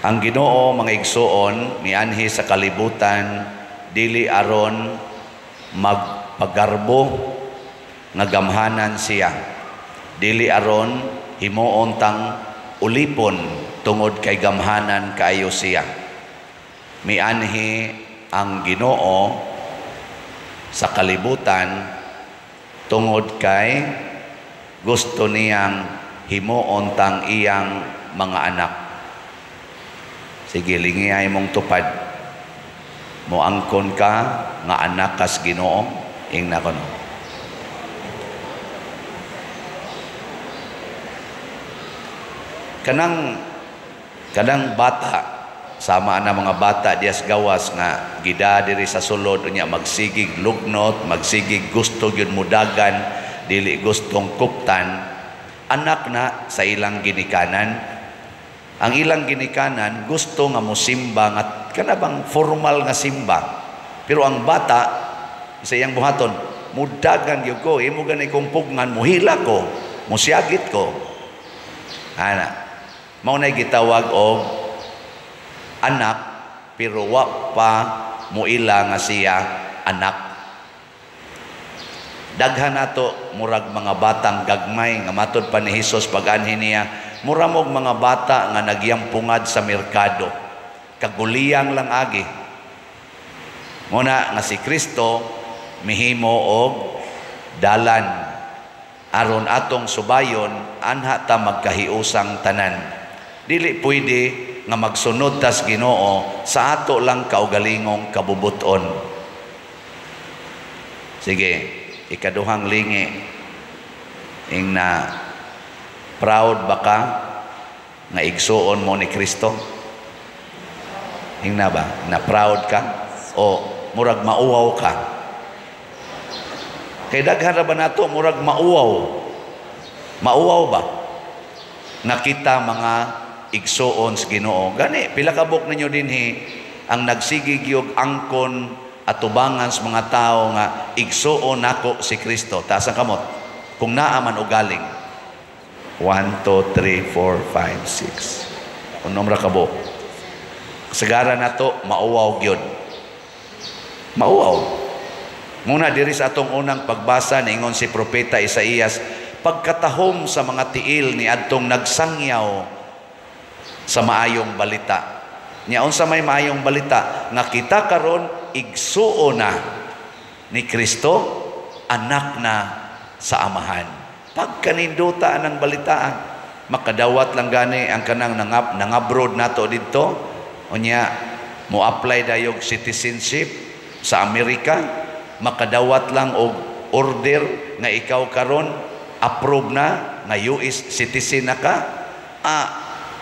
Ang Ginoo, mga igsuon, mianhi sa kalibutan dili aron magpagarbo nga gamhanan siya, dili aron himuon tang ulipon tungod kay gamhanan kaayo siya. Mianhi ang Ginoo sa kalibutan tungod kay gusto niyang himuon tang iyang mga anak. Sige, lingiyay mong tupad. Moangkon ka nga anak kas Ginoo, ingna kono. Kanang bata, sama na mga bata dias gawas nga gida diri sa sulod unya magsigig lugnot, magsigig gusto gyud mudagan, dili gustong kuptan, anak na sa ilang ginikanan. Ang ilang ginikanan gusto nga mosimba nga kana bang formal nga simba. Pero ang bata sa iyang buhaton, mudagan gyud ko, imo gani kong pugnan, muhila ko, musiyagit ko. Ana, mao nay gitawag og anak pero wa pa muila nga siya anak. Daghan nato murag mga batang gagmay nga matud pa ni Hesus pag-anhi niya, mura mog mga bata nga nagyampungad sa merkado, kaguliyang lang agi. Muna nga si Kristo mihimo og dalan aron atong subayon anha ta magkahiusang tanan. Dili pwede nga magsunod tas Ginoo sa ato lang kaugalingong kabubuton. Sige, ikaduhang lingi, ingna proud ba ka nga igsuon mo ni Kristo? Ingna ba? Na proud ka? O murag mauwaw ka? Kay daghan ra ba nato murag mauwaw? Mauwaw ba? Nakita mga igsuon sa Ginoo. Gani pila ka buok ninyo dinhi ang nagsigig angkon atubangan sa mga tao nga igsuon nako si Kristo. Taas ang kamot kung naa man og galing. 1, 2, 3, 4, 5, 6. Unom ra ka buok. Kasagaran nato mauwaw gyud. Mauwaw. Muna diri sa atong unang pagbasa niingon si Propeta Isaías, pagkatahom sa mga tiil ni adtong nagsangyaw sa maayong balita. Nya unsa may maayong balita? Nga kita karon igsuo na ni Kristo, anak na sa Amahan. Pagkaninduta ang balita, makadawat lang gani ang kanang nangabroad nato didto. Unya mo apply dayog citizenship sa Amerika, makadawat lang og order nga ikaw karon approve na nga US citizen na ka.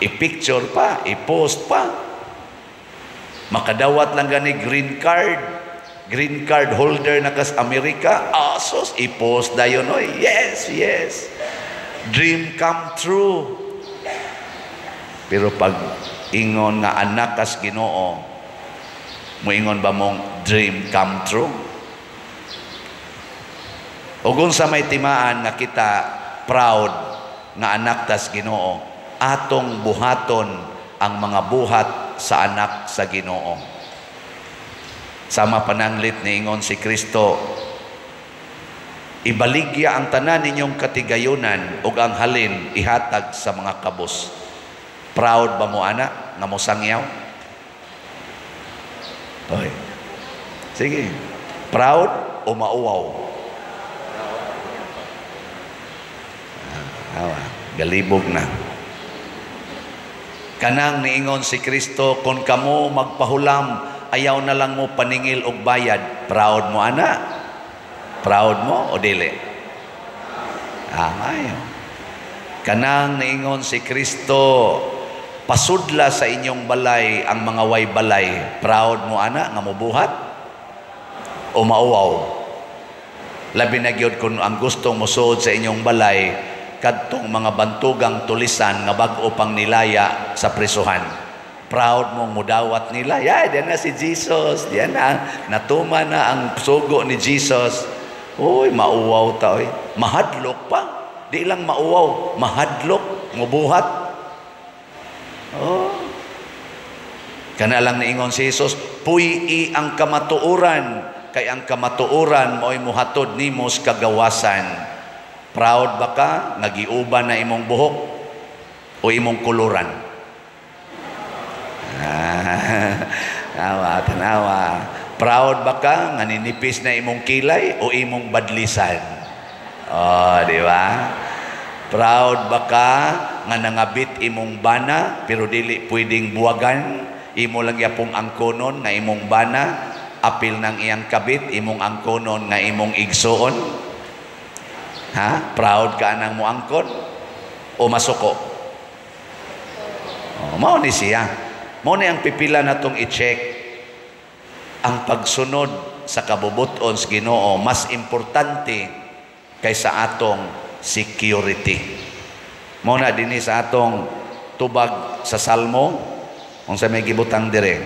I-picture pa, i-post pa. Makadawat lang gani green card. Green card holder na kas Amerika, asos, i-post dayon oy. Yes, yes. Dream come true. Pero pag ingon nga anak kas Ginoo, muingon ba mong dream come true? O kung sa may timaan nga kita proud nga anak tas Ginoo, atong buhaton ang mga buhat sa anak sa Ginoo. Sama pananglit niingon si Kristo, ibaligya ang tanan ninyong katigayunan ug ang halin ihatag sa mga kabus. Proud ba mo ana nga mosangyaw? Oy. Sige. Proud o mauwaw? Awa, galibog na. Kanang niingon si Kristo, kung kamo magpahulam, ayaw na lang mo paningil og bayad. Proud mo ana? Proud mo o dili? Ayaw. Kanang niingon si Kristo, pasudla sa inyong balay ang mga way balay. Proud mo ana nga mobuhat o mauwaw? Labi na gyud kung ang gustong mosuod sa inyong balay kadtong mga bantugang tulisan nga bag-o pang nilaya sa presuhan. Proud mong mudawat nila. Yeah, diyan na si Jesus. Diyan na. Natuma na ang sugo ni Jesus. Uy, mauwaw ta. Uy. Mahadlok pa. Di lang mauwaw. Mahadlok. Mubuhat. Oh. Kana lang niingon si Jesus, "Puy-i ang kamatuoran, kay ang kamatuoran mao'y muhatod nimo sa kagawasan." Proud ba ka nga giuban na imong buhok o imong kuluran? Ah, tanawa, tanawa. Proud ba ka nga ninipis na imong kilay o imong badlisan? Oh, di ba? Proud ba ka nga nangabit imong bana pero dili pwedeng buwagan? Imo lang yapong angkonon nga imong bana, apil ng iyang kabit, imong angkonon nga imong igsuon? Ha? Proud ka nang moangkon o masuko? Oh, mao ni siya. Mao ni ang pipila natong i-check ang pagsunod sa kabubuton sa Ginoo, mas importante kaysa atong security. Mao na dinhi sa atong tubag sa Salmo, unsa may gibutang dire?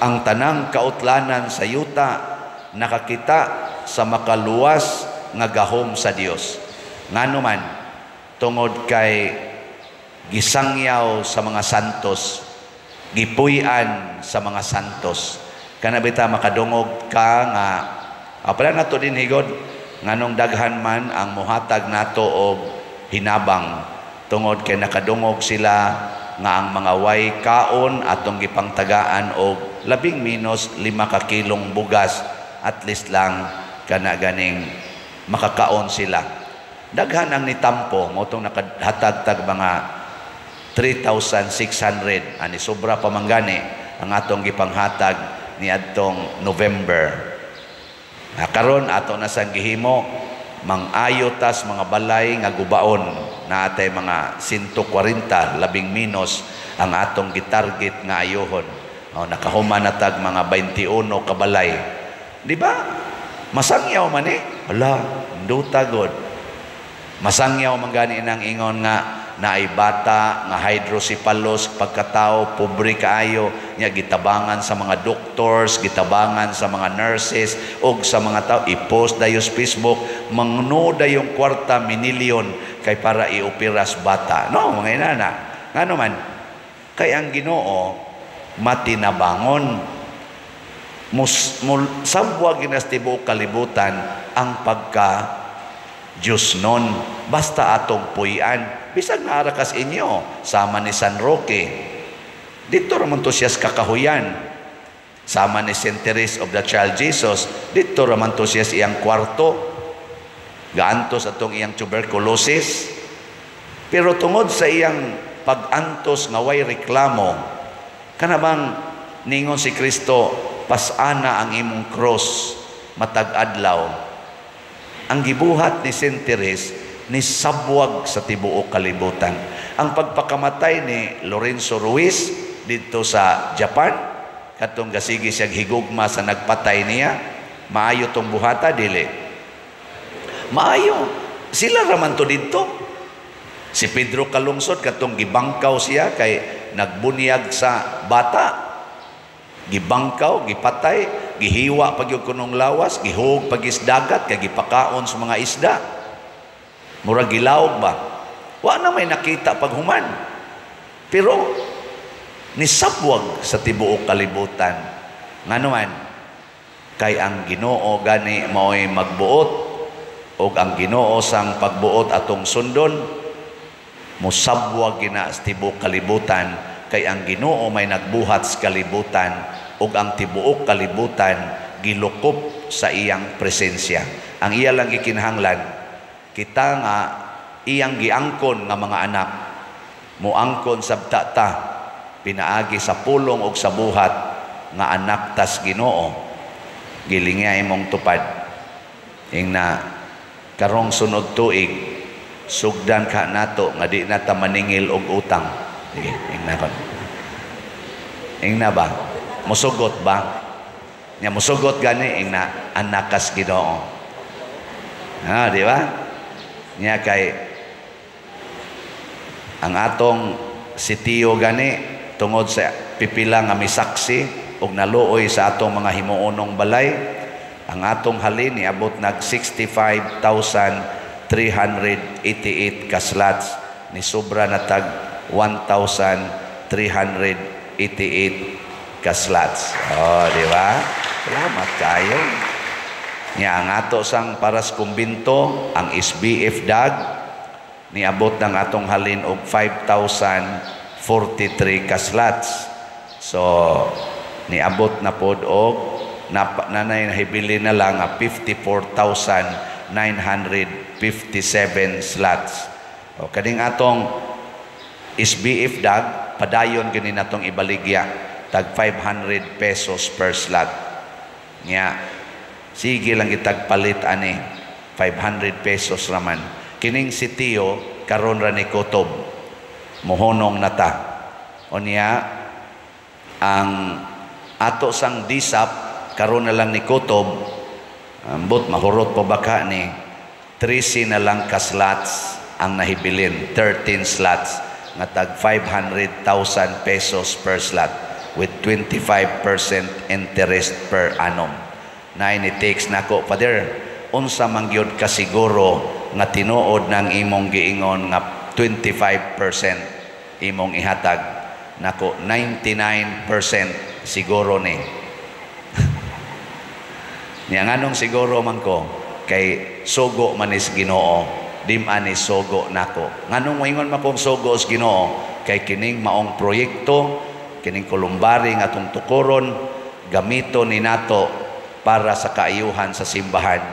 Ang tanang kautlanan sa yuta nakakita sa makaluwas nga gahom sa Dios. Ngano man? Tungod kay gisangyaw sa mga santos, gipuy-an sa mga santos. Kana bita makadungog ka nga pala nato din higod, nganong daghan man ang muhatag nato og hinabang, tungod kay nakadungog sila nga ang mga way kaon atong gipangtagaan og labing minus 5 ka kilong bugas, at least lang kana ganing makakaon sila. Daghan ang nitampo mo tong nakahatag tag mga 3,600, ani sobra pa man gani ang atong gipanghatag niadtong November. Na karon ato na sang gihimo mang-ayo tas mga balay nga gubaon na atay mga 140 labing minus ang atong gitarget nga ayohon. O, nakahuman na tag mga 21 ka balay. Di ba? Masangyaw man eh. Ala, duta god. Masangyaw man gani nang ingon nga naay bata nga hydrocephalus pagkatao, pobre kaayo nya, gitabangan sa mga doctors, gitabangan sa mga nurses og sa mga tao, i-post dayon sa Facebook, mangno dayong kwarta, minilyon, kay para ioperas bata, no? Mga inana, ngano man? Kay ang Ginoo matinabangon. Mus, mul, sabwag ginas tibuok kalibutan ang pagka Diyos nun. Basta atong puy-an. Bisag naara kas inyo, sama ni San Roque. Dito raman to siya sa kakahuyan. Sama ni Saint Therese of the Child Jesus, dito raman to siya sa iyang kwarto. Gaantos atong iyang tuberculosis. Pero tungod sa iyang pag-antos nga way reklamo, kana bang ningon si Kristo, "Pasana ang imong cross matag adlaw." Ang gibuhat ni Saint Therese ni sabwag sa tibuok kalibutan. Ang pagpakamatay ni Lorenzo Ruiz dito sa Japan, katong gasigi siya higugma sa nagpatay niya, maayo tong buhata, dili? Maayo. Sila raman to didto. Si Pedro Calungsod, katong gibangkaw siya kay nagbunyag sa bata. Gibangkaw, gipatay, gihiwa pag yung kunong lawas, gihug pag dagat, kay gipakaon sa mga isda. Murag gilawog ba? Wa na may nakita paghuman. Pero nisabwag sa tibuok kalibutan. Ngano man? Kay ang Ginoo gani mao'y magbuot, ug ang Ginoo sang pagbuot atong sundon, musabwag gina sa tibuok kalibutan, kay ang Ginoo may nagbuhat sa kalibutan ug ang tibuok kalibutan gilukop sa iyang presensya. Ang iya lang gikinahanglan, kita nga iyang giangkon nga mga anak, muangkon sabta ta pinaagi sa pulong ug sa buhat nga anak tas Ginoo. Gilingya imong tupad. Ingna karong sunod tuig, sugdan ka nato nga di na ta maningil og utang. Sige, ingna kon. Ingna ba? Musugot ba? Nya musugot gani, ingna anak kas Ginoo. Ha, di ba? Nya kay ang atong sitiyo gani, tungod sa pipila nga misaksi og naluoy sa atong mga himuonong balay, ang atong halin niabot nag 65,388 ka slots, ni sobra na tag 1,300. 388 ka slots. Oh, di ba? Salamat kayo. Nya ang ato sang para sa kumbinto, ang SBF DAG, niabot ng atong halin og 5,043 ka slots. So, niabot na pod og nanay nahibili na lang nga 54,957 slots. O kaning atong SBF DAG, padayon gani natong ibaligya tag 500 pesos per slot. Nya sige lang itag palit ani, 500 pesos raman. Kining si Tio karon ra ni kutob mohonong na ta. Unya ang ato sang DSAP karon na lang ni kutob, ambot mahurot pa baka ni 13 na lang ka slots ang nahibilin, 13 slots nga tag 500,000 pesos per slot with 25% interest per annum. Na ni takes nako, "Father, unsa man gyud ka siguro nga tinuod ng imong giingon nga 25% imong ihatag?" Nako, 99% siguro ni. Niya nganong siguro man ko? Kay sugo man is Ginoo, di man ni sugo nako. Nganong moingon man kong sugo sa Ginoo? Kay kining maong proyekto, kining kolumbari nga atong tukuron, gamito ni nato para sa kaayuhan sa simbahan,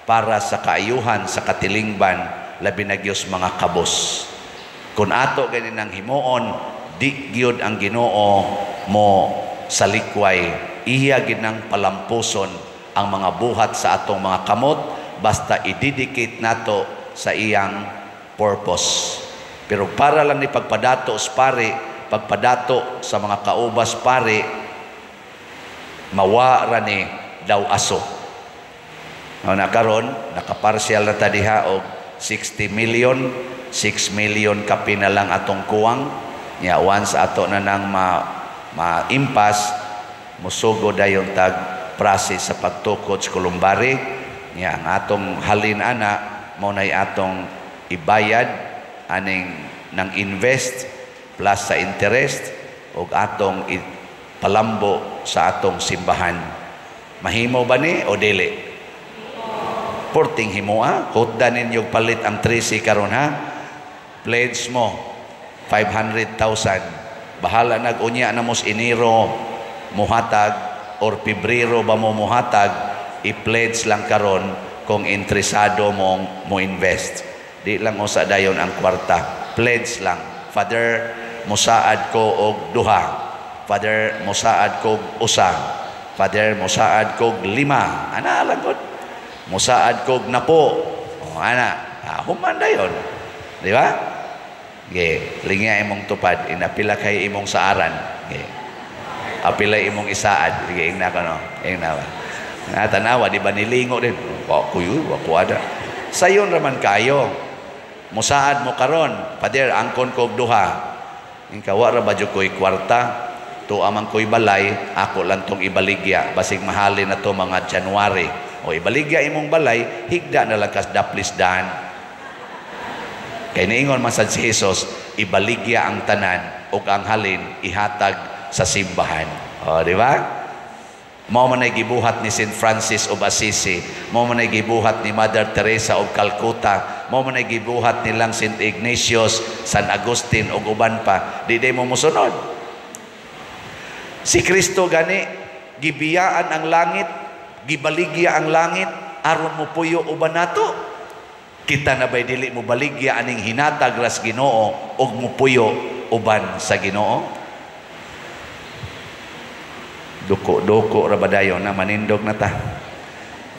para sa kaayuhan sa katilingban, labi na gyud mga kabos. Kung ato ganin ang himuon, di gyud ang Ginoo mo salikway. Iya ginang palampuson ang mga buhat sa atong mga kamot basta i-dedicate nato sa iyang purpose. Pero para lang ni pagpadato sa pare, pagpadato sa mga kaubas pare, mawa ra ni daw aso. No, na karon nakapartial na ta diha og 60 million, 6 million kapin na lang atong kuwang. Nya once ato na nang ma-impas, musugo dayon tag process sa pagtukod sa kolumbari. Nya ang atong halin ana mao nay atong ibayad aning nang invest plus sa interest og atong palambo sa atong simbahan. Mahimo ba ni o dili? Porting himoa, hutda ninyo palit ang 13 karon ha. Pledge mo 500,000. Bahala nag unya na mos Enero muhatag or Pebrero ba mo muhatag, i-pledge lang karon kung interesado mong mo invest. Di lang usa dayon ang kwarta. Pledge lang. "Father, musaad ko og duha. Father, musaad ko og usa. Father, musaad ko og lima." Ana lang gud. "Musaad ko og napo." O, ana. Ah, human dayon. Di ba? Ge, lingya imong tupad, inapila kay imong saaran. Ge. Apila imong isaad. Sige, ingna ko no. Ingna ba? Nga tanawa, di ba nilingo din? Wa ko yun, wa ko ada. Sayon raman kayo. Musaad mo karon, "Father, angkon ko og duha." Ingka wa ra ba jud ko'y kwarta? Tuwa man ko'y balay, ako lang tong ibaligya. Basig mahalin na to mga January. O ibaligya imong balay, higda na lang kas daplis dan. Kay niingon man sad si Jesus, ibaligya ang tanan ug ang halin ihatag sa simbahan. O, di ba? Mao man ay gibuhat ni St. Francis of Assisi, mao man ay gibuhat ni Mother Teresa of Calcutta, mao man ay gibuhat nilang St. Ignatius, San Agustin ug uban pa. Di day mo mosunod. Si Kristo gani gibiyaan ang langit, gibaligya ang langit aron mo puyo uban nato. Kita na ba'y dili mo baligya aning hinatag ras Ginoo ug mupuyo uban sa Ginoo? Duko-duko ra ba dayon na manindog na ta.